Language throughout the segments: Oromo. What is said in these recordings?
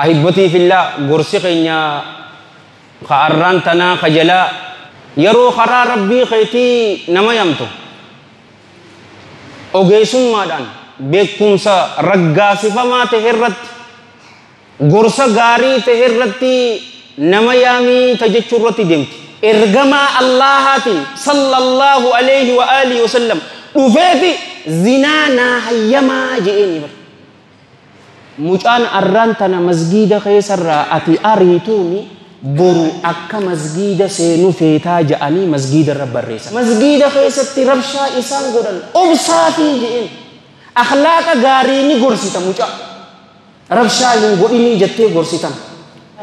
أحبتي في الله قرسي خينيا خاران تنا خجلا يرو خرا ربي خيتي نما يمتو ogeessummaadhaan beekumsa raggaasifamaa ta'e irratti gorsa gaarii ta'e irratti nama yaamii ta jechuu irratti deemti. Ergamaa Allahaatiin sallallahu alayhi wa alihi wasallam dhufeeti zinaa naa hayyamaa je'eeni bara. Mucaan arraan tana masgiida keessarraa ati ariituuni boru akka masgiida seenu feetaa ja'anii masgiida irra barreessan. Masgiida keessatti rabshaa isaan godhan obsaafii je'een. Akhlaaqa gaarii ni gorsita mucaa. Rabshaa hin godhinii jettee gorsitan.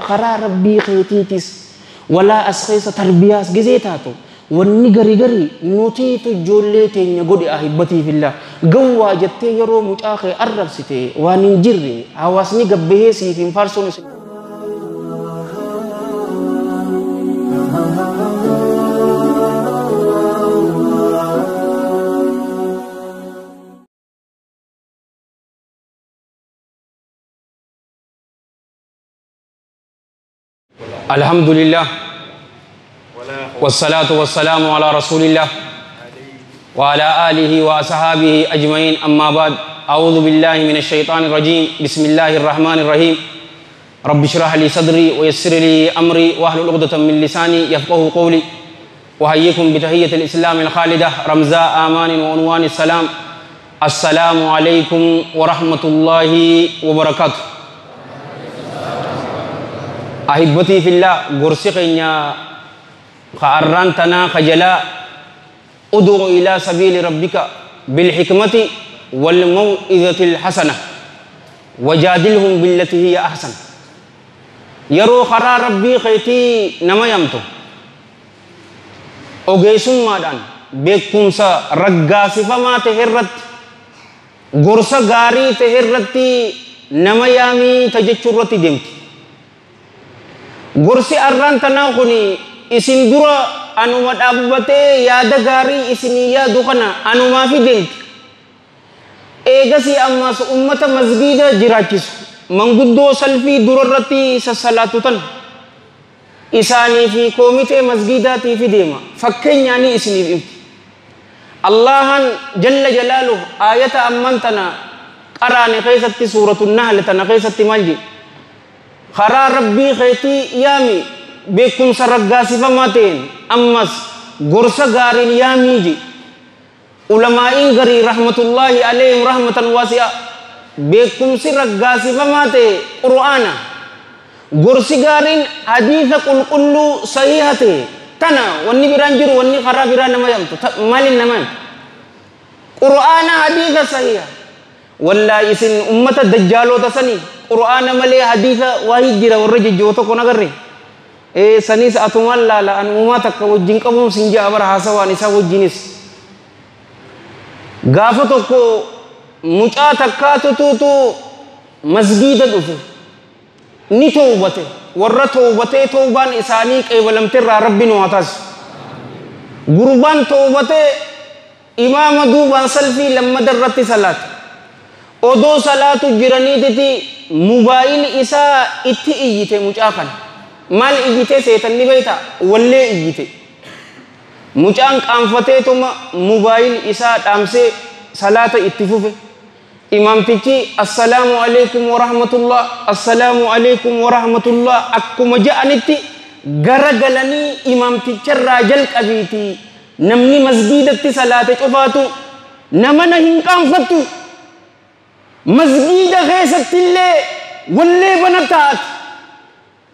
Karaa rabbii keetiitis walaa as keessa tarbiyaas gizee taatu wanni garii garii nutiitu ijoollee teenya godhe ahibbatii fillah gawwaa jettee yeroo mucaa kee arrabsite waan hin jirre hawaasni gabbahee siif hin faarsuun isin. الحمد لله والصلاة والسلام على رسول الله وعلى آله وأصحابه أجمعين أما بعد أعوذ بالله من الشيطان الرجيم بسم الله الرحمن الرحيم رب اشرح لي صدري ويسر لي أمري واحلل عقدة من لساني يفقه قولي وأحييكم بتحية الإسلام الخالدة رمزاء آمان وعنوان السلام السلام عليكم ورحمة الله وبركاته. أحبتي في الله قرسي خينيا خاران تنا خجلا ادعو إلى سبيل ربك بالحكمة والموعظة الحسنة وجادلهم بالتي هي أحسن. يرو خرا ربي خيتي نما يمتو ogeessummaadhaan beekumsa raggaasifamaa ta'e irratti gorsa gaarii ta'e irratti nama yaamii ta jechuu irratti deemti. Gorsi arraan tanaa kun isin dura anuma dhaabbatee yaada gaarii isinii yaadu kana anumaafi deemti. Eegasii ammas ummata masgiida jiraachisu manguddoo salfii dura irratti sassalaatu tan isaanii fi koomitee masgiidaatiifi deema fakkeenyaanii isiniif ibti. Allahan jalla jalaaluhu aayata amman tana qaraane keessatti suuratu nahl tana keessatti maal jedhe? Karaa rabbii keetii yaami beekumsa raggaasifamaa ta'een ammas gorsa gaariin yaamii jedhe. Ulamaa'iin garii rahmatullaahi alayhim rahmatan waasi'a beekumsi raggaasifamaa ta'e qur'aana gorsi gaariin hadiisa qulqulluu sahiha ta'e tana wanni biraan jiru wanni karaa biraa nama yaamtu maaliin nama yaamtu qur'aana hadiisa sahiha. Wallaahi isin ummata dajjaalota sanii qur'aana malee hadiisa waahii jira warra jejjoo tokko nagarre saniis atumaan laala an uumaa takka wajjin qabuun sin ja'a bara haasawaan isaa wajjinis. Gaafa tokko mucaa takkaatutuutu masgiida dhufe ni toobate warra toobatee toobaan isaanii qeebalamterraa rabbi nu haa taasisu. Gurbaan toobatee imaama duubaan salfii lammada irratti salaate. Odoo salaatu jiraniititi mobaayilii isaa itti iyyite mucaa kana. Maal iyyite seetan ni beektaa? Wallee iyyite. Mucaan qaanfateetuma mobaayilii isaa dhaamsee salaata itti fufe. Imaamtichi assalaamu alaykum wa rahmatullah assalaamu alaykum wa rahmatullah akkuma ja'anitti garagalanii imaamticharraa jalqabiiti namni masgiidatti salaate cufaatu nama na hin qaanfattu. Masgiida keessattillee wallee bana taate.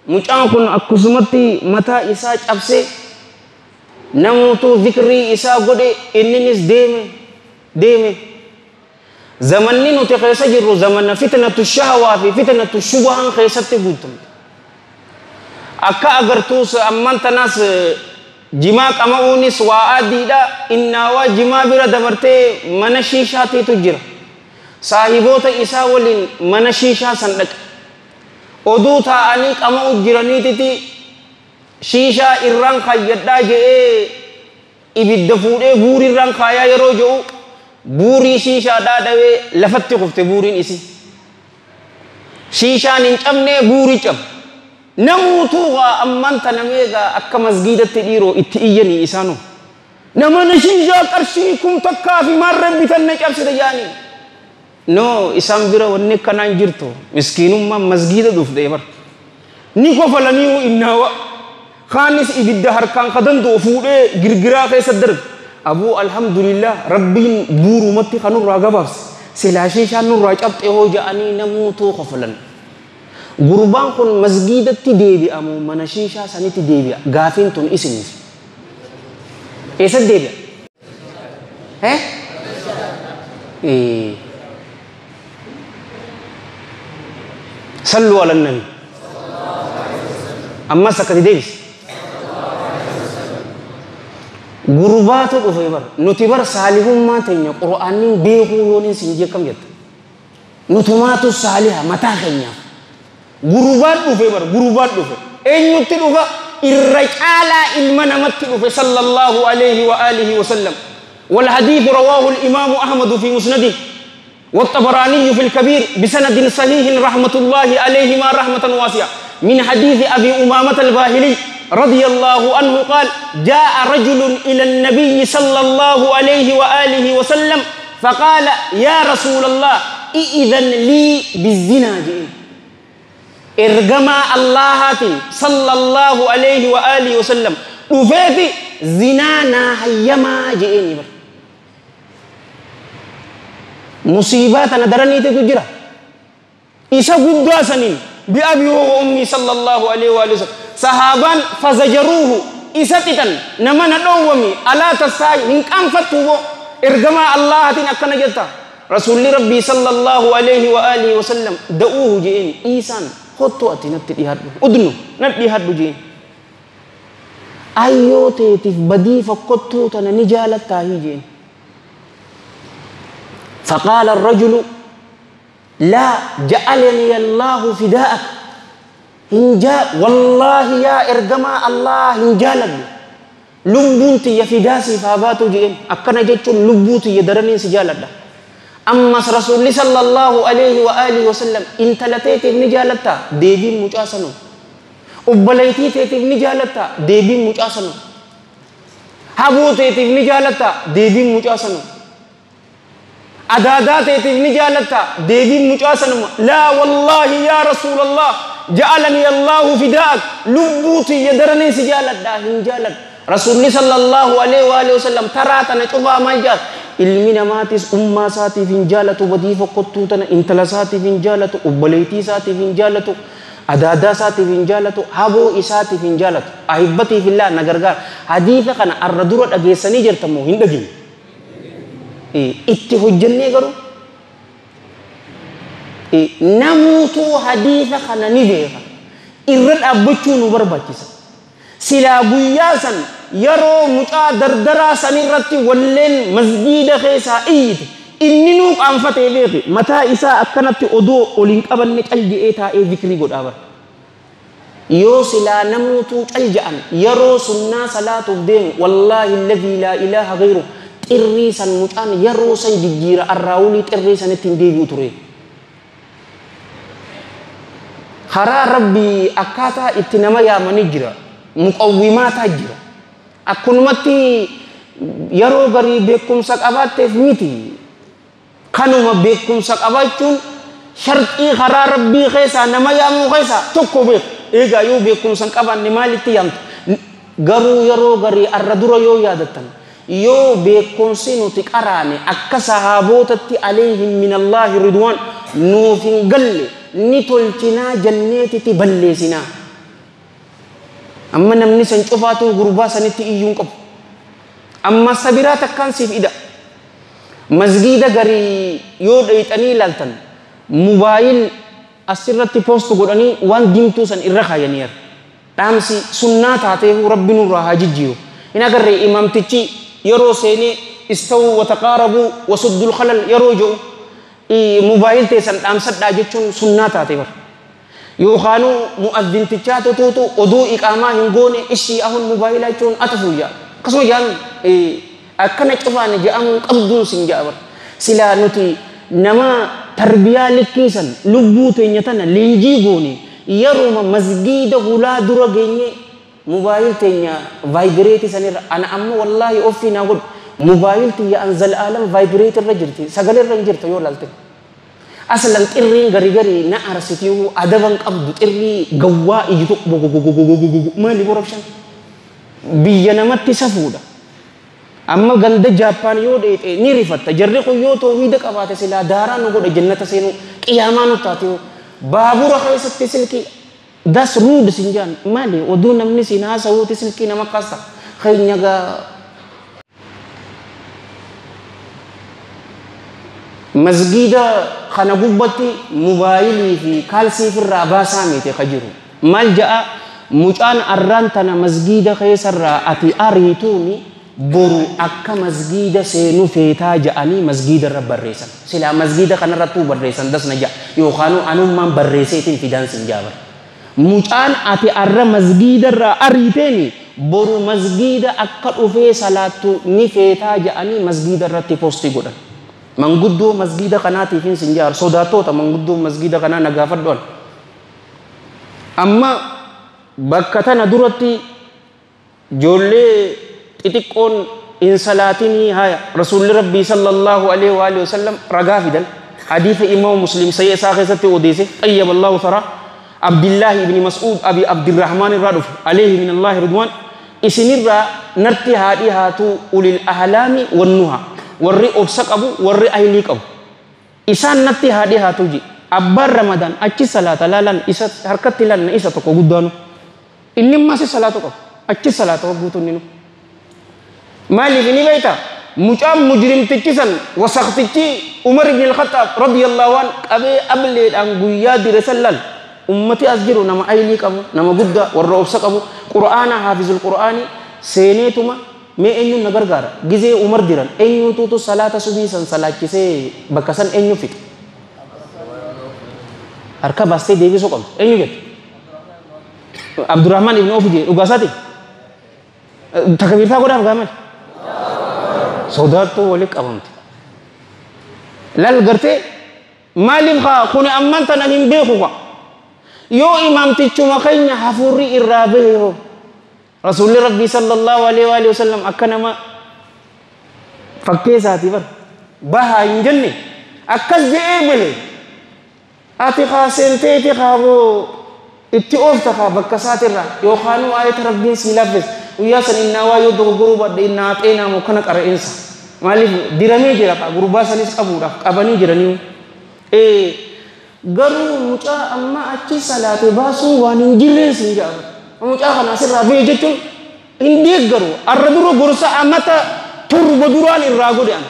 Mucaan kun akkasumatti mataa isaa cabsee namoota zikrii isaa godhe inninis deeme deeme. Zamanni nuti keessa jirru zamana fitnatu shahawaa fi fitnatu shubahan keessatti guutamte. Akka agartuus amman tanaas jimaa qama'uunis waa adiidha innaawaa jimaa bira dabartee mana shiishaatiitu jira. Saahiboota isaa waliin mana shiishaa san dhaqe. Oduu taa'anii qama'u jiraniititi shiishaa irraan kaayyadhaa je'ee ibidda fuudhee buurii irraan kaayaa yeroo je'u buurii shiishaadhaa dhawee lafatti kufte buuriin isii. Shiishaan hin cabne buurii cabu. Namuutuu gaa ammaan tana meegaa akka masgiidatti dhiiroo itti iyyanii isaanoo. Nama na shiishaa qarshii 1000 fi maarreen bitanne cabsite jaanii. No isaan bira wanni akkanaan jirtu miskiinummaan masgiida dhuftee bar. Ni kofalanii innaawa. Kaanis ibidda harkaan ka danda'u fuudhee girgiraa keessa darbe. Abuu alhamdulillah rabbiin buurumatti kanurraa gabaabse. Silaa shiishaan nurraa cabxe hoo ja'anii namuutuu kofalan. Gurbaan kun masgiidatti deebi'a moo mana shiishaa sanitti deebi'a? Gaafiin tun isiniif. Eessatti deebi'a? Eh? Salluu ala nabi. Ammas akkati deebisi. Gurbaatu dhufe bar. Nuti bar saalihummaa teenya Qur'aanni beekuu yoon sin jee kam jetta. Nutumaatu saaliha mataa keenyaaf. Gurbaan dhufe bar gurbaan dhufe. Eenyutti dhufa? Irra caalaa ilma namatti dhufe sallallahu alayhi wa alihi wa sallam. والحديث رواه الإمام أحمد في مسنده والطبراني في الكبير بسند صحيح رحمة الله عليهما رحمة واسعة من حديث أبي أمامة الباهلي رضي الله عنه قال جاء رجل إلى النبي صلى الله عليه وآله وسلم فقال يا رسول الله إذن لي بالزنا جئين إرجما الله صلى الله عليه وآله وسلم وفيتي زنا هيما جئين مصيبات أنا درني تجرى إيسا قد بأبي وأمي صلى الله عليه وآله وسلم صحابان فزجروه إيسا تتن نما ندومي ألا تساي من كان فتوه إرجما الله تنكنا جتا رسول ربي صلى الله عليه وآله وسلم دعوه جئين إيسان خطوة نبتدي هادو أدنو نبتدي هادو جئين أيو تيتف بدي فقطو تنا نجالة تاهي جئين فقال الرجل لا جعلني الله فداءك إن جاء والله يا إرجما الله إن جالني لبوتي يا فداسي فاباتو جئين أكنا جتشو لبوتي يدرني سجالة أما رسول صلى الله عليه وآله وسلم إن تلتيت نجالتا ديبين مجاسنو أبليتي تيتي نجالتا ديبين مجاسنو هبوتي نجالتا ديبين مجاسنو أدادا تيتي نجالتا ديبين مجاسنو لا والله يا رسول الله جعلني الله فداءك لبوتي يدرني سجالتا هنجالت رسول صلى الله عليه وآله وسلم ترى تنشوفها ما جاء ilmi namaatis ummaa isaatiif hin jaalatu badii fokkottuu tana intala isaatiif hin jaalatu obboleettii isaatiif hin jaalatu adaadaa isaatiif hin jaalatu haboo isaatiif hin jaalatu ahibbatiif illaa na gargaara hadiisa kana arra dura dhageessanii jirtamoo hin dhagine itti hojjennee garuu namuutuu hadiisa kana ni beeka irra dhaabbachuu nu barbaachisa silaa guyyaa san yeroo mucaa dardaraa sanirratti walleen masgiida keessaa iyyite inni nuu qaanfatee beeke mataa isaa akkanatti odoo ol hin qabanne cal je'ee taa'ee zikrii godhaa bara. Yoo silaa namuutuu cal je'an yeroo sunnaa salaatuuf deemu wallaahi alladhii laa ilaaha gayru xirrii san mucaan yeroo san jijjiira arraawulii xirrii sanitti hin deebi'u ture. Karaa rabbii akkaataa itti nama yaamanii jira muqawwimaataa jira. Akkunumatti yeroo garii beekumsa qabaatteef miti. Kanuma beekumsa qabaachuun sharxii karaa rabbii keessaa nama yaamuu keessaa tokko beeku. Egaa yoo beekumsa hin qabaanne maalitti yaamta? Garuu yeroo garii arra dura yoo yaadattan yoo beekumsi nuti qaraane akka sahaabotatti alayhim minallaahi ridwaan nuuf hin galle ni tolchinaa janneetitti balleessinaa. Amma namni san cufaatu gurbaa sanitti iyyuu hin qabu. Amma sabiraa takkaan siif ida. Masgiida garii yoo dheeyxanii ilaaltan mobaayil asirratti poostu godhanii waan diimtuu san irra kaayaniira. Dhaamsi sunnaa taateefu rabbi nurraa haa jijjiiru. Hin agarree imaamtichi yeroo seenee istawuu wataqaarabuu wasuddul khalal yeroo jedhu mobaayil teessan dhaamsadhaa jechuun sunnaa taatee bara. Yookaanuu mu'adhintichaa tutuutu oduu iqaamaa hin goone ishii ahun mobaayilaa jechuun ata fuuyyaa. Akkasuma jedhan akkana cufaan jedhamuun qabduun sin jedha bara. Silaa nuti nama tarbiyaa likkiisan lubbuu teenya tana leenjii goone yeruma masgiida hulaa dura geenye mobaayil teenya vaayibireetii sanirra ana amma wallaahi ofii naa godhu mobaayil tiyya anzal aalam vaayibireetii irra jirti sagalee irra hin jirtu yoo laalte aslan xirriin gari gari na arsitiyu adaban qabdu xirrii gawwaa iyyu tokko maali borabshan biyya namatti safuudha. Amma ganda Jaappaan yoo dheete ni rifatta jarri kun yoo toohida qabaate silaa daaraa nu godha jannata seenuu qiyaamaa nu taate baabura keessatti silkii das ruud sin jaan maali oduu namni siin haasawuuti silkii nama kaasta keenya gaa masgiida kana gubbatti mobaayilii fi kaalsii firraa baasaa miti ka jiru maal ja'a mucaan arraan tana masgiida keessarraa ati ariituuni boru akka masgiida seenuu feetaa ja'anii masgiida irra barreessan silaa masgiida kanarrattuu barreessan dasna ja'a yookaan anummaan barreesseetiin fidaan sin jaabar mucaan ati arra masgiida irraa ariiteeni boru masgiida akka dhufee salaattu ni feetaa ja'anii masgiida irratti poostii godhan manguddoo masgiida kanaatiifin sin jaar sodaattoota manguddoo masgiida kanaa nagaafadhuan amma bakka tana duratti ijoollee xixiqqoon in salaatinii haya rasuulli rabbii sallallahu alaihi wa alihi wasallam ragaa fidan hadiisa imaam muslim sayya isaa keessatti odeesse xayyaba allahu thara abdillaahi ibni mas'uud abi abdirrahmaan irraa dhufe alayhi min allahi ridwaan isinirraa narti haadhii haatuu ulil ahlaami wannuha warri obsa qabu warri ahlii qabu isaan natti haadhii haatuu ji abbaan ramadaan achi salaata laalan isa harkatti laalna isa tokko guddaanu inni ammas salaatu qabu achi salaata wagguutu inni nu maaliif ni beekta mucaan mujrimtichi san wasaqtichi Umar ibn al-Khattab radiyallahu an qabee ableedhaan guyyaa dire san laal ummati as jiru nama aylii qabu nama guddaa warra obsa qabu qur'aana haafizul qur'aani seeneetuma mee eenyuun na gargaara gizee Umar diran eenyuutuutu salaata subii san salaachisee bakka san eenyu fixe harka baastee deebisuu qabdu eenyu jette Abdurrahman ibn Auf jee dhugaasaati takbiirtaa godhaaf gaamal sodaattuu walitti qabamte lal gartee maaliif haa kuni ammaan tana hin beeku kaa yoo imaamtichuma keenya hafuurri irraa bahe hoo rasuulli rabbii sallallahu alaihi wa alihi wasallam akka nama fakkeessaati bar bahaa hin jenne akkas je'ee bahe ati kaa seenteeti kaaboo itti oofta kaa bakka isaatirraa yookaan ayata rabbiin sii laaffise guyyaa san innaa waa yoo dogoggoruu baadhe innaa xeenaa moo kana qara'insa maaliif diramee jira kaa gurbaa sanis qabuudhaaf qabanii jiranii garuu mucaa amma achi salaate baasuun waan hin jirreen siin jedhama mucaa kana asirraa bahe jechuun hin deeggaru arra dura gorsa amata torba duraan irraa godhe ana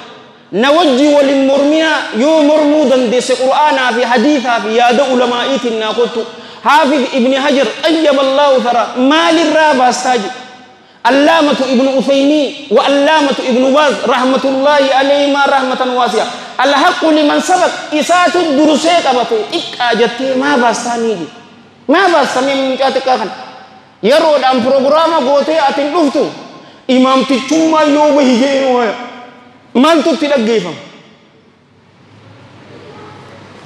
na wajji walin mormiyaa yoo mormuu dandeesse qur'aanaa fi hadiisaa fi yaada ulamaa'iitiin naa kottu حافظ ابن حجر طيب الله ثرى ما للرابع استاجي علامة ابن عثيمين وعلامة ابن باز رحمة الله عليهما رحمة واسعة الحق لمن سبق إسات الدرسيك أبطي إكاجتي ما باستاني ما باستاني من كاتك آخر يرود أن بروغراما قوتي أتن أفتو إمام تشوما يوبه جينو ما أنتو تلقيفهم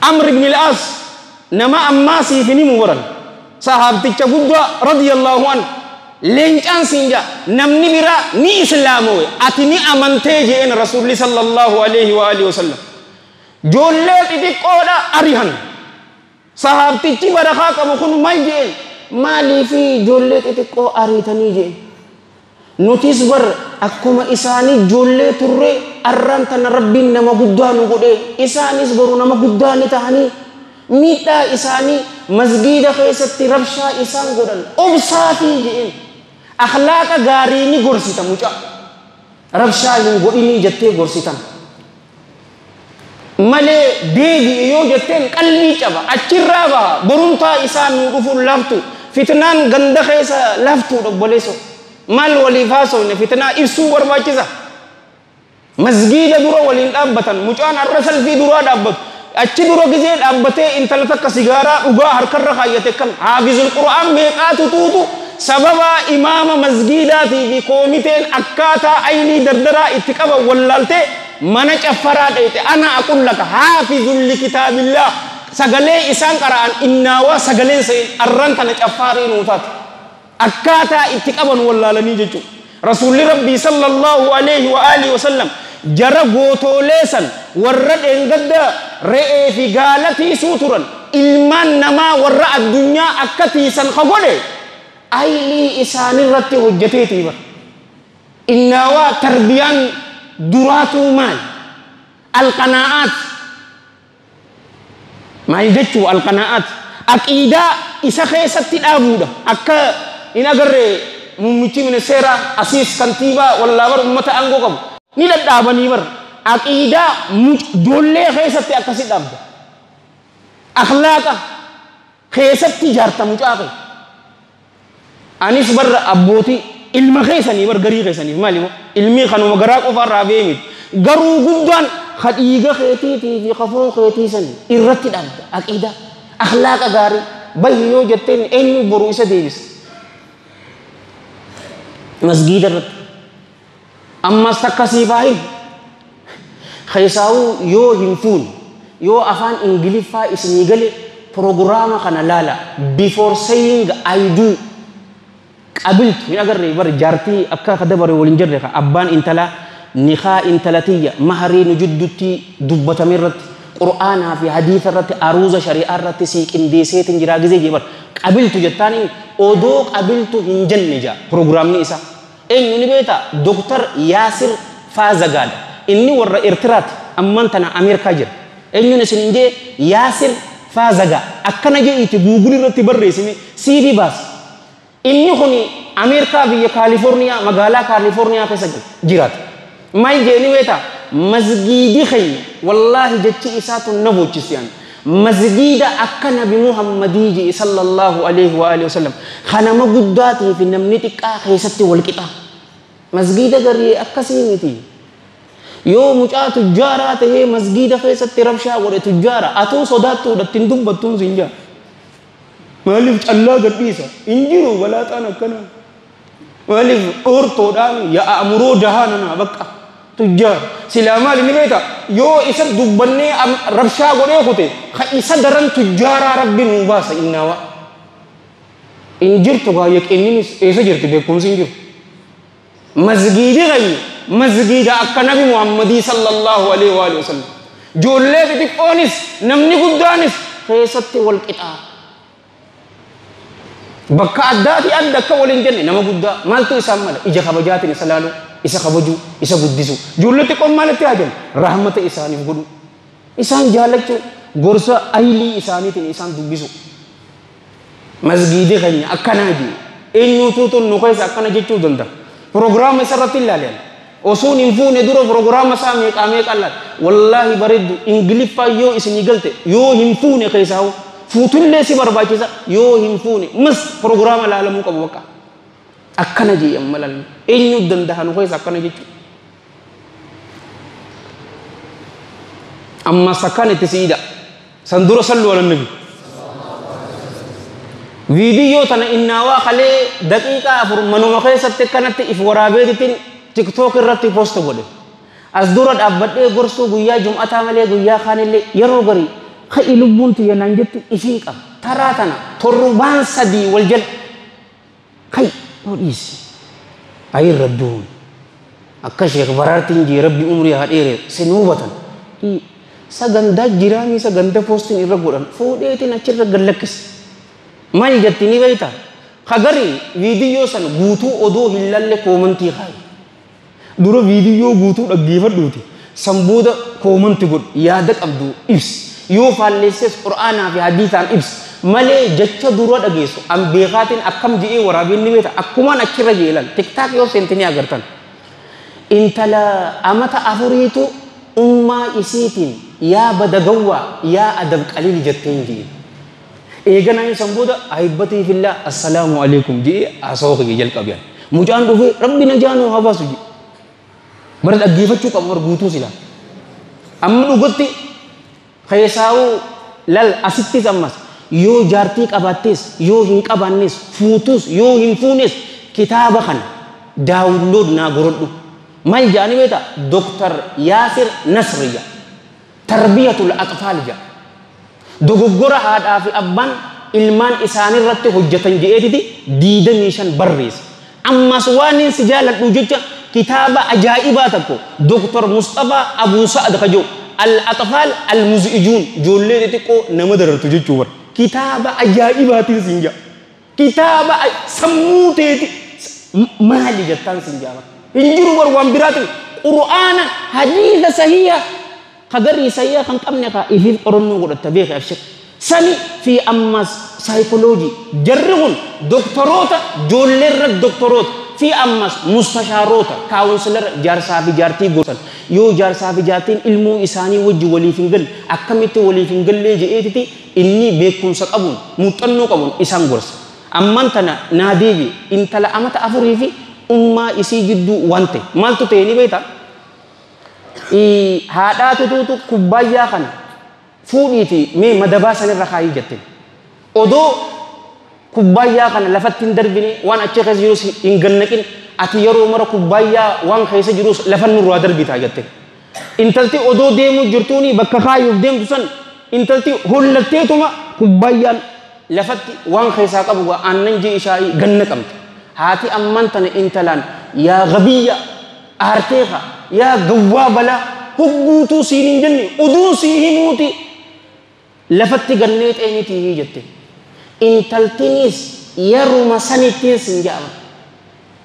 عمرو بن العاص نما أماسي في نمورا صحابتك قدوة رضي الله عنه leencaan siin jaa namni biraa ni islaamowe ati ni amantee jeen rasuulli sallallahu alaihi wa alihi wasallam joollee xixiqqoodha arihan sahaabtichi barakaa qabu kun maal jeen maaliifi joollee xixiqqoo ariitanii jeen nutis bar akkuma isaanii joollee turre arraan tana rabbiin nama guddaa nu godhe isaanis boru nama guddaa ni tahanii miidhaa isaanii masgiida keessatti rabshaa isaan godhan obsaafii jeen akhlaaqa gaarii ni gorsita mucaa rabshaa hin godhinii jettee gorsitan malee deebi'e yoo jetteen qalbii caba achirraa baha borumtaa isaan nu dhufuun laftu fitnaan ganda keessa laftuudha obboleesso maal waliif haasofne fitnaa ibsuu barbaachisa masgiida dura waliin dhaabbatan mucaan har'a salfii duraa dhaabbatu achi dura gizee dhaabbatee intala takka sigaaraa dhugaa harkarra kaayyate kan haafizul qur'aan meeqaatu tuutu sababa imaama masgiidaatii fi koomiteen akkaataa aynii dardaraa itti qaban wallaaltee mana caffaraa dheete ana aqul laka haafizun likitaabillah sagalee isaan qara'an innaawaa sagaleen sa'in arran tana caffaarii nuu taate akkaataa itti qaban wallaalanii jechuudha. Rasuulli Rabbii sallallahu alaihi wa alihi wa sallam jara gootoolee san warra dheengadda re'ee fi gaala tiisuu turan ilmaan namaa warra addunyaa akka tiisan ka godhe aylii isaanirratti hojjeteetii bara. Innaawaa tarbiyaan duraatuu maal? Alqanaa'aat. Maal jechuu alqanaa'aat? Aqiidaa isa keessatti dhaabuudha. Akka hin agarre muummichi ministeera asiis kantiibaa wallaa bar ummata aangoo qabu ni dhadhaabanii bar aqiidaa ijoollee keessatti akkasi dhaabda. Akhlaaqa keessatti ijaarta mucaa kee. Anis barra abbootii ilma keessanii bar garii keessaniif maali moo ilmi kanuma garaa qofaarraa ba'ee miti. Garuu guddaan ka dhiiga keetiitii fi ka foon keetii san irratti dhaabda aqiidaa akhlaaqa gaarii bahi yoo jetteen eenyu boru isa deebisa. Masgiida irratti ammas takka siif haa himu keessaawuu yoo hin fuune yoo afaan Ingiliffaa isinii gale proogiraama kana laala before saying I do qabiltu hin agarre bar jaartii akka dabare waliin jirre ka abbaan intalaa nikaa intalatiyya maharii nu jidduutti dubbatame irratti qur'aanaa fi hadiisa irratti aruuza shari'aa irratti sii qindeesseetiin jiraa gizee jee bar qabiltu jettaaniin odoo qabiltu hin jenne jaa proogiraamni isaa eenyu ni beektaa Dooktar Yaasir Faazagaadha inni warra Eertiraati amman tana Ameerikaa jira eenyuun isin hin jee Yaasir Faazagaa akkana jedhiiti Guugul irratti barreessine CV baas inni kun Ameerikaa biyya Kaalifoorniyaa magaalaa Kaalifoorniyaa keessa jiraata. Maal jeeni beektaa masgiidi keenya wallaahi jechi isaatu na boochisiyaan masgiida akka nabi Muhammadii jee sallallahu alaihi wa alihi wasallam kanama guddaatii fi namni xiqqaa keessatti wal qixa. Masgiida garii akkasii miti. Yoo mucaa tujjaaraa tahee masgiida keessatti rabshaa godhe tujjaara atuu sodaattuudha ittiin dubbattuun siin jaa. Maaliif callaa gadhiisa? Hin jiru balaaxaan akkanaa. Maaliif dhoortoodhaan yaa amuroo dahaa nanaa bakka tujjaara. Silaa maali ni beektaa? Yoo isa dubbannee rabshaa godhee kute ka isa daran tujjaaraa rabbi nuu baasa innaawaa. Hin jirtu gaa yaqiinninis eessa jirti beekumsi hin jiru. Masgiidi keenya masgiida akka nabi Muhammadii sallallahu alaihi wa alihi wasallam. Ijoollee xixiqqoonis namni guddaanis keessatti wal qixaa. Bakka addaatii adda akka waliin jenne nama guddaa maaltu isaan mala ija kabajaatiin isa laaluu isa kabajuu isa guddisuu ijoollee xiqqoon maalitti haa rahmata isaaniif godhu isaan jaallachuu gorsa aylii isaaniitiin isaan dubbisu. Masgiidi keenya akkanaa jee eenyuutu nu keessa akkana jechuu danda'a. Proogiraama isarratti ilaalan osoon hin fuune dura proogiraama isaa meeqaa meeqa laala wallaahi bareeddu Ingiliffaa yoo isinii galte yoo hin fuune keessaa fuutullee si barbaachisa yoo hin fuune mas proogiraama laalamuu qabu bakka akkana jee amma laallu eenyu danda'a nu keessa akkana jechuudha. Amma sakkaan itti siidha san dura sallu ala nabi. Viidiyoo tana innaawaa kalee daqiiqaa 4 manuma keessatti akkanatti if waraabeetitiin TikTok irratti post godhe. As dura dhaabbadhee gorsuu guyyaa jum'ataa malee guyyaa kaanillee yeroo garii ka'i lubbuun tiyya naan jetti ifii qaba. Taraa tana torbaan 3 wal jala ka'i yoo dhiisi. Ayi radduun akka Sheekh Baraartiin jee rabbi umrii haa dheere sin hubatan. Sagantaa jiraanii sagantaa postiin irra godhan fuudheetiin achirra gad lakkise. Maal jetti ni beektaa? Hagarii viidiyoo san guutuu odoo hin lalle koomantii kaayi. Dura viidiyoo guutuu dhaggeeffadhuuti. San booda koomanti godhu yaada qabdu ibsi. Yoo faalleesses qur'aanaa fi hadiisaan ibsi. Malee jecha dura dhageessu an beekaatiin akkam je'ee waraabeen ni beekta akkumaan achirra jeelan tiktaak yoo seente ni agartan. Intala amata 4 ummaa isiitiin yaa badagawwaa yaa adab qaliil jetteen jee. Eeganaan san booda ahibbatii fillah assalaamu alaikum jee haasawaa kiyya jalqabiyaan. Mucaan dhufee rabbi na jaanuu haa baasu jee. Bara dhaggeeffachuu qabu bara guutuu silaa. Amma dhugatti keessaawuu lal asittis ammas yoo jaartii qabaattees yoo hin qabaannes fuutus yoo hin fuunes kitaaba kana daawunlood naa godhadhu. Maal jedhanii beektaa? Doktar Yaasir Nasri jedha. Tarbiyatul Atfaal jedha. Dogoggora haadhaa fi abbaan ilmaan isaanii irratti hojjetan je'eetiti 25 barreesse. Ammas waan inni si jaaladhu jecha kitaaba ajaa'ibaa tokko Doktar Mustafaa Abuu Sa'ad ka jedhu Al-Atfaal Al-Muz'ijuun ijoollee xixiqqoo nama darartu jechuu bara. Kitaaba ajaa'ibaatiin siin jedha. Kitaaba sammuu teeti maali jettaan siin jedha. Hin jiru bar waan biraatiin Qur'aana hadiisa sahiha kagarii sahiha kan qabne ka ifiif qorannoo godhatta beeka abshir. Sani fi ammas saayikoloojii jarri kun doktoroota ijoolleerra doktoroota fi ammas mustashaarota kaawunsilara jaarsaa fi jaartii gorsan yoo jaarsaa fi jaartiin ilmoo isaanii wajji waliif hin galle akkamitti waliif hin gallee je'eetiti inni beekumsa qabuun muuxannoo qabuun isaan gorsa. Amman tana naa deebi intala amata 4 fi ummaa isii gidduu waan ta'e maaltu ta'e ni beektaa? Haadhaa tutuutu kubbaayyaa kana fuudhiiti mee madabaa sanirra kaayii jetteen. Odoo kubbaayyaa kana lafatti hin darbine waan achi keessa jirus hin gannaqin ati yeroo mara kubbaayyaa waan keessa jirus lafa nurraa darbitaa jetteen. Intalti odoo deemuu jirtuuni bakka kaayuuf deemtu san intalti hollatteetuma kubbaayyaan lafatti waan keessaa qabu aannan jee ishaayii gannaqamte. Haati amman tana intalaan yaa gabiyya aarteeqa yaa gawwaa balaa hogguutuu siin hin jenne oduu sii himuuti lafatti gannee xeenitii jette. Intaltinis yeruma sanittiin siin jedhama.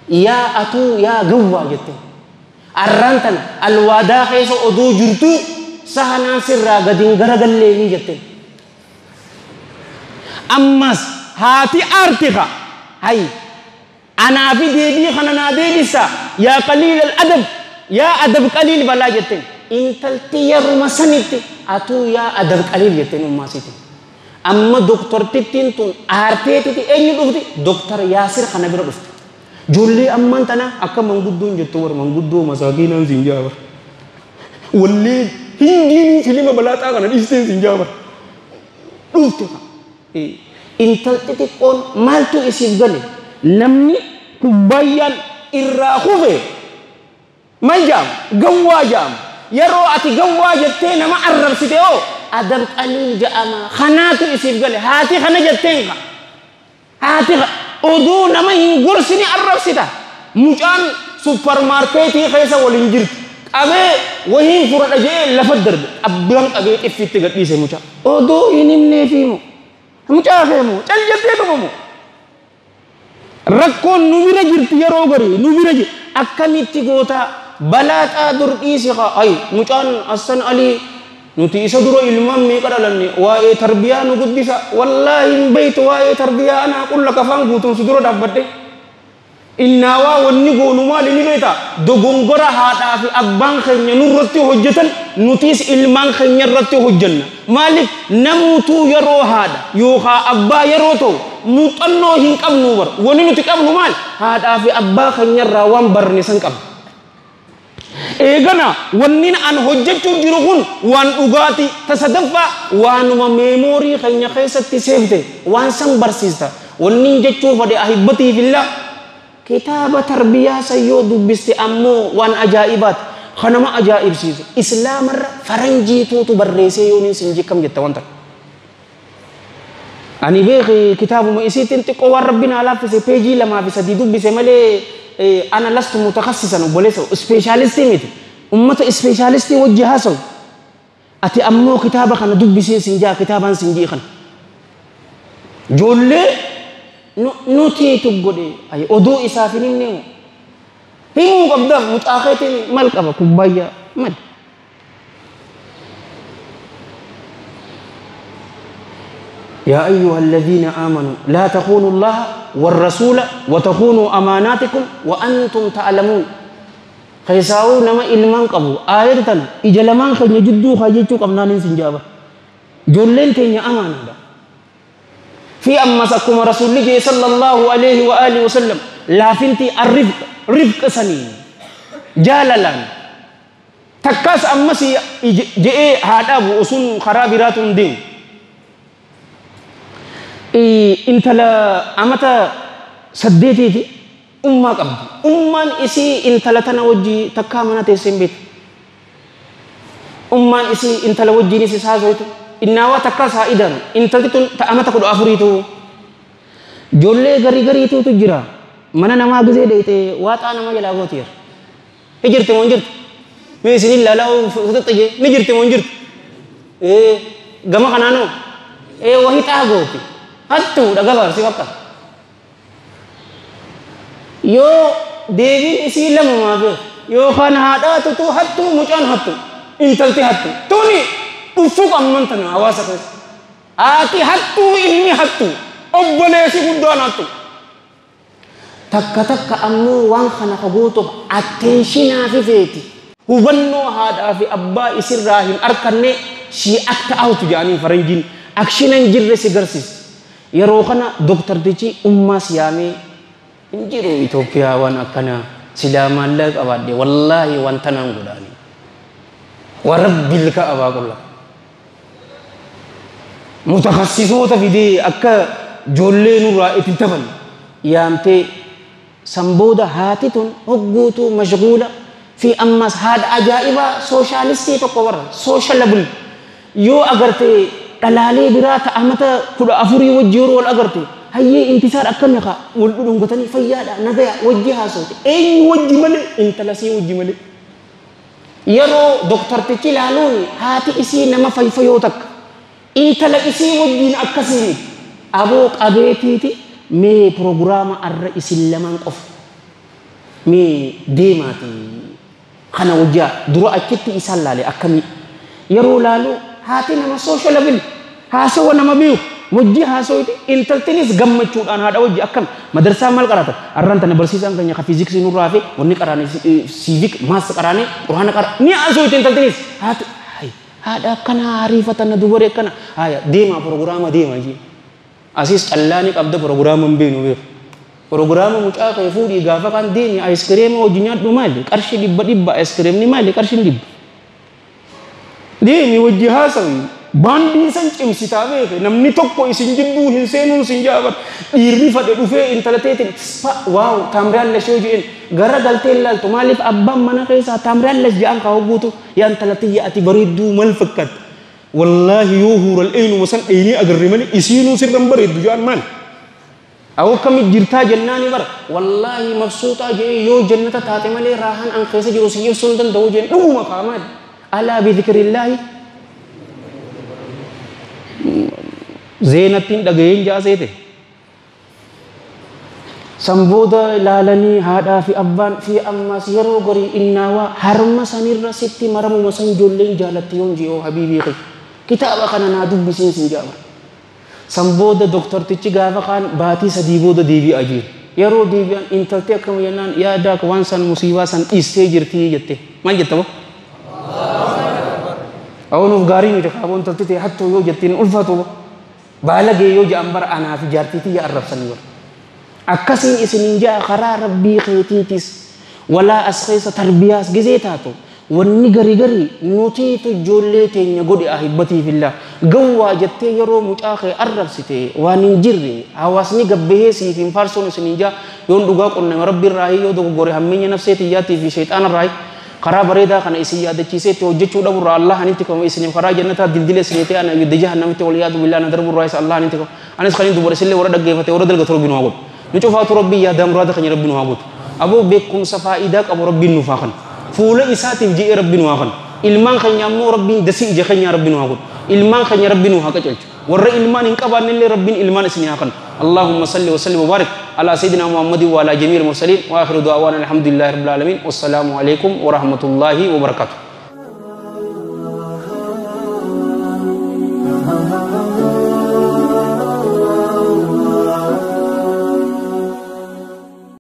Yaa atuu yaa gawwaa jette. Arraan tana alwaadaa keessa oduu jirtuu sahanaan sirraa gadi hin garagallee jette. Ammas haati aartiqa hay anaa fi deebii kana naa deebisa yaa qaliil al-adab yaa adab qaliil balaa jetteen. Intalti yeruma sanitti atuu yaa adab qaliil jetteen ummaasiiti. Amma doktortittiin tun aarteetiti eenyu dhufti? Doktar Yaasir kana bira dhufti. Ijoollee ammaan tana akka manguddoon jettu warra manguddoo masaakiinaan siin jaa bara. Wallee hindiinuu filima balaaxaa kana dhiisteen siin jaa bara. Dhufte. Intalti xiqqoon maaltu isiif gale? Namni kubbayyaan irraa kufe maal jedhama? Gawwaa jedhama. Yeroo ati gawwaa jettee nama arrabsite hoo adab qaliil jedhama. Kanaatu isiif gale. Haati kana jetteen ka. Haati oduu nama hin gorsine arrabsita. Mucaan supparmaarkeetii keessa waliin jirti. Qabee wahiin fudhadha jedhee lafa darbe. Abbaan qabee xiffiitti gadhiise mucaa. Oduu hin himneefi moo? Mucaa kee moo? Cal jettee dhumamu. Rakkoon nu bira jirti yeroo garii nu bira jirti. Akkamitti gootaa balaaxaa dur dhiisi haa ay mucaan Assan Alii nuti isa dura ilmaan meeqa dhalanne waa'ee tarbiyaa nu guddisa wallaahi hin beektu waa'ee tarbiyaa anaa qulla kafaan guutuun si dura dhaabbadhe. Innaawaa wanni goonu maali ni beektaa dogongora haadhaa fi abbaan keenya nurratti hojjetan nutis ilmaan keenya irratti hojjenna. Maaliif namuutuu yeroo haadha yookaan abbaa yeroo ta'u muuxannoo hin qabnu bara wanni nuti qabnu maal haadhaa fi abbaa keenya irraa waan barne san qabna. Eegana wanni an hojjechuu jiru kun waan dhugaatii tasadaffaa waanuma meemoorii keenya keessatti seefte waan san barsiista. Wanni jechuu fedhe ahibbatii fillah kitaaba tarbiyaa san yoo dubbiste ammoo waan ajaa'ibaati. Kanama ajaa'ibsiisu islaamarra faranjiituutu barreessee yoon hin jikkam jetta wanta. Ani beeki kitaabuma isiitiin xiqqoo waan rabbiin haa laaffise peejii 2 fi 3 dubbise malee ana lastu mutakassisan obboleessa ispeeshaalistii miti. Ummata ispeeshaalistii wajji haasawu. Ati ammoo kitaaba kana dubbisee siin jaa kitaabaan siin jii kana. Ijoollee nutiitu godhe oduu isaaf hin himne moo? Himuu qabdaaf mucaa keetiin maal qaba kubbaayyaa maal? يا أيها الذين آمنوا لا تخونوا الله والرسول وتخونوا أماناتكم وأنتم تعلمون. خيساو نما إلمان قبو آيرتنا إجلمان خي جدو خيجو قبنان سنجابة جولين تيني أمانة في أما سكم رسول الله صلى الله عليه وآله وسلم لا فنتي الرفق رفق سنين جاللان تكاس أما سي جئ هذا أبو أصول خرابرات دين intala amata 8ti Ummaa qabdi. Ummaan isii intala tana wajjii takkaa mana teessee hin beektu. Ummaan isii intala wajjiinis isaa haasoytu. Innaawaa takkaas haa idanu. Intalti tun amata 14tu. Ijoollee garii gariituutu jira. Mana namaa gizee dheeyxee waaxaa nama jalaa gootiira. Ni jirti moo hin jirtu? Mee isin ilaalaa xixxijee ni jirti moo hin jirtu? Gama kanaanoo wahixaa gooti. Hattuudha gabaabsi bakka. Yoo deebiin isii lamumaa beeku yookaan haadhaatutu hattuu mucaan hattu intalti hattu tuni dhufuu qabman tana hawaasa keessa. Haati hattuu ilmi hattu obboleessi guddaan hattu. Takka takka ammoo waan kana gootuuf attentionaa fi feeti. Hubannoo haadhaa fi abbaa isirraa hin arkanne she act out jedhanii faranjiin actiona hin jirre si garsiisa. Yeroo kana dooktartichi ummaa siyaamee hin jiru Itoophiyaa waan akkanaa silaa maallaqa qabaadhe wallaahi waan tanaan godhaani. Warabbil ka'abaa qulla. Mutakassisoota fidee akka ijoollee nurraa itti taphan yaamtee san booda haati tun hogguutuu mashguula fi ammas haadha ajaa'ibaa sooshaalistii tokko warra sociable yoo agarte dhalaalee biraa ta'amata 14 wajji yeroo wal agarte hayyee intisaar akkami haa wal dhudhungatanii fayyaadha nagaya wajji haasoote eenyu wajji malee intala sii wajji malee. Yeroo doktartichi ilaaluun haati isii nama fayfayoo takka intala isii wajjiin akkasii aboo qabeetiiti mee proogiraama arra isin lamaan qofa mee deemaati kana wajjaa dura achitti isaan laale akkamii yeroo laalu haati nama sociable haasawa nama beeku wajji haasawiiti intaltinis gammachuudhaan haadha wajji akkam madarsaa maal qaraata arraan tana barsiisaan keenya ka fiiziksii nurraa fi wanni qaraane civic maths qaraane quraana qara ni haasawiti intaltinis haati haadha akkana ariifatana dubaree akkana haya deemaa proogiraama deemaa jee asiis callaani qabda proogiraama hin beenu beeku proogiraama mucaa kee fuudhii gaafa kan deemi aayiskiriima hojii nyaadhu maali qarshii 100 aayiskiriimni maali qarshiin 100 deemi wajji haasawi baandii san cimsitaa beeke namni tokko isin jidduu hin seenuun sin jaabar dhiirri fadhe dhufee intala teetiin waaw taamriyaallash yoo jedheen gara galtee ilaaltu maaliif abbaan mana keessaa taamriyaallash jedhan kaa hogguutu yaa intala tiyya ati bareedduu mal fakkaatti wallaahi yoo huural eenyuma san dheenii agarre malee isiinuu sirran bareeddu jedhan maali Awoo akkamit jirtaa jennaani bara wallaahi mabsuuxaa jedhee yoo jannata taate malee raahan an keessa jiru si ibsuu hin danda'u jeen dhuguma kaa maali alaa bidhikirillaahi zeenattiin dhaga'een ja'a seete. San booda ilaalanii haadhaa fi abbaan fi ammas yeroo garii innaawaa harma sanirra sitti maramuma san ijoolleen jaalatti yoon ji'oo habiibii kiyya kitaaba kana naa dubbisiin sin ja'a bara. San booda doktortichi gaafa kaan baatii 3 booda deebi'aa jiru. Yeroo deebi'an intalti akkama jennaan yaa daak waan san musiibaa san dhiistee jirtii jette. Maal jetta boo? Awoo nuuf gaarii miti kaaboo intalti ta'e hattuu yoo jettiin ulfaatu boo. Baalagee yoo jedhan bara anaa fi jaartii tiyya arrabsanii bara. Akkasiin isinin ja'a karaa rabbii keetiitis walaa as keessa tarbiyaas gizee taatu wanni garii garii nutiitu ijoollee teenya godhe ahibbatii fillah gawwaa jettee yeroo mucaa kee arrabsite waan hin jirre hawaasni gabbahee siif hin faarsuun isinin ja'a yoon dhugaa qunname rabbi irraa yoo dogoggore hammeenya nafsee tiyyaatii fi shayxaana irraa karaa bareedaa kana isin yaadachiisee itti hojjechuu dhaburraa Allah anitti kama isiniif karaa jannataa dildila isinii ta'e ana ibidda jahannamitti wal yaadu billaa na darburraa isa Allah anitti kama anis kan hin dubbadhe isinillee warra dhaggeeffate warra dalgatu rabbi nu haa godhu nu cufaatu rabbii yaadaa muraada keenya rabbi nu haa guutu aboo beekumsa faayidaa qabu rabbiin nuuf haa kennu fuula isaatiif je'ee rabbi nu haa kennu ilmaan keenya ammoo rabbiin dasii ija keenyaa rabbi nu haa godhu ilmaan keenya rabbi nu haa qacelchu warra ilmaan hin qabaanne illee rabbiin ilmaan isinii haa kennu اللهم صل وسلم وبارك على سيدنا محمد وعلى جميع المرسلين واخر دعوانا الحمد لله رب العالمين والسلام عليكم ورحمة الله وبركاته.